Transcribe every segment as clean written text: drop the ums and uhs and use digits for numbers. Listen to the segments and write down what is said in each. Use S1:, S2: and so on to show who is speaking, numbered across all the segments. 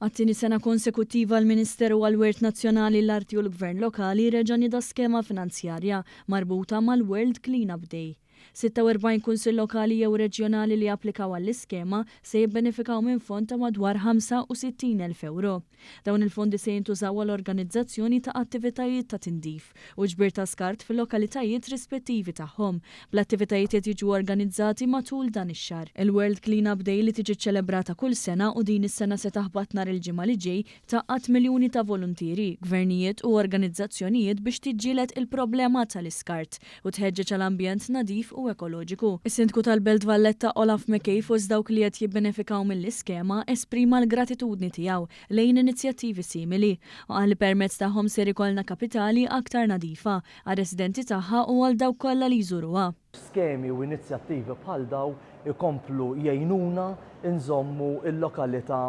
S1: Għat-tieni sena konsekuttiva l-Ministeru għall-Wirt Nazzjonali, l-Arti u l-Gvern Lokali reġa' nieda skema finanzjarja marbuta mal-World Clean-Up Day. 46 kunsill lokali jew reġjonali li applikaw għall-iskema se jibbenefikaw minn fond ta' madwar 65,000 ewro. Dawn il-fondi se jintużaw għall-organizzazzjoni ta' attivitajiet ta' tindif u ġbir ta' skart fil-lokalitajiet rispettivi tagħhom, bl-attivitajiet qed jiġu organizzati matul dan ix-xahar. Il-World Clean Up Day li tiġi ċċelebrata kull sena u din is-sena se taħbat nhar il-Ġimgħa li ġej, tgħaqqad miljuni ta' voluntieri, gvernijiet u organizzazzjonijiet biex tiġġieled il-problema tal-iskart u tħeġġeġ għal ambjent nadif u ekoloġiku. Is-Sindku tal-Belt Valletta Olaf McKay fost dawk li qed jibbenefikaw mill-iskema esprima l-gratitudni tiegħu lejn inizjattivi simili u qal li permezz tagħhom ser ikollna kapitali aktar nadifa għar-residenti tagħha u għal dawk kollha li jżuruha.
S2: Skemi u inizjattivi bħal dawn ikomplu jgħinuna nżommu l-lokalità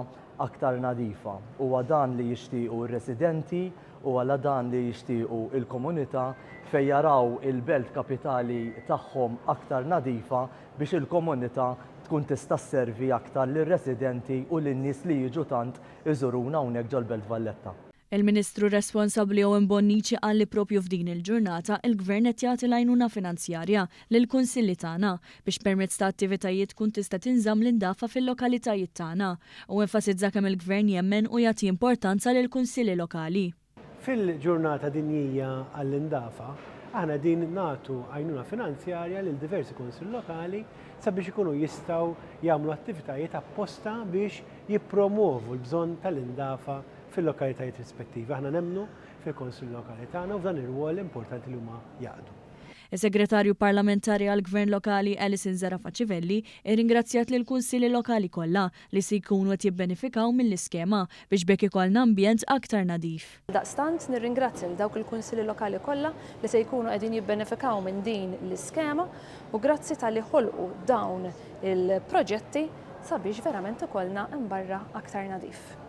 S2: aktar nadifa. Huwa dan li jixtiequ r-residenti, huwa dan li jixtiequ l-komunità fejn jaraw il-belt kapitali tagħhom aktar nadifa biex il-komunità tkun tista' sservi aktar lir-residenti u lin-nies li jiġu tant iżuruna hawnhekk ġol-Belt Valletta.
S1: Il-Ministru responsabbli Owen Bonnici qal li propju f'din il-ġurnata il-Gvern qed jagħti l-għajnuna finanzjarja lill-kunsilli tagħna biex permezz ta' attivitajiet tkun tista' tinżamm l-indafa fil-lokalitajiet tagħna u enfasizza kemm il-Gvern jemmen u jagħti importanza lill-kunsilli lokali.
S3: Fil-Ġurnata Dinjija għall-Indafa, aħna qegħdin nagħtu għajnuna finanzjarja lil diversi Kunsill Lokali sabiex ikunu jistgħu jagħmlu attivitajiet apposta biex jippromwovu l-bżonn tal-indafa fil-lokalitajiet rispettivi. Aħna nemmnu fil-Kunsill Lokali tagħna u f'dan ir-rwol importanti li huma jaqdu.
S1: Is-Segretarju Parlamentari għall-Gvern Lokali Alison Zerafa Civelli irringrazzjat lill-Kunsilli Lokali kollha li se jkunu qed jibbenefikaw mill-iskema biex b'hekk ikollna ambjent aktar nadif.
S4: Għaldaqstant nirringrazzja lil dawk il-Kunsilli Lokali kollha li se jkunu qegħdin jibbenefikaw minn din l-iskema u grazzi talli ħolqu dawn il-proġetti sabiex verament ikollna imbarra aktar nadif.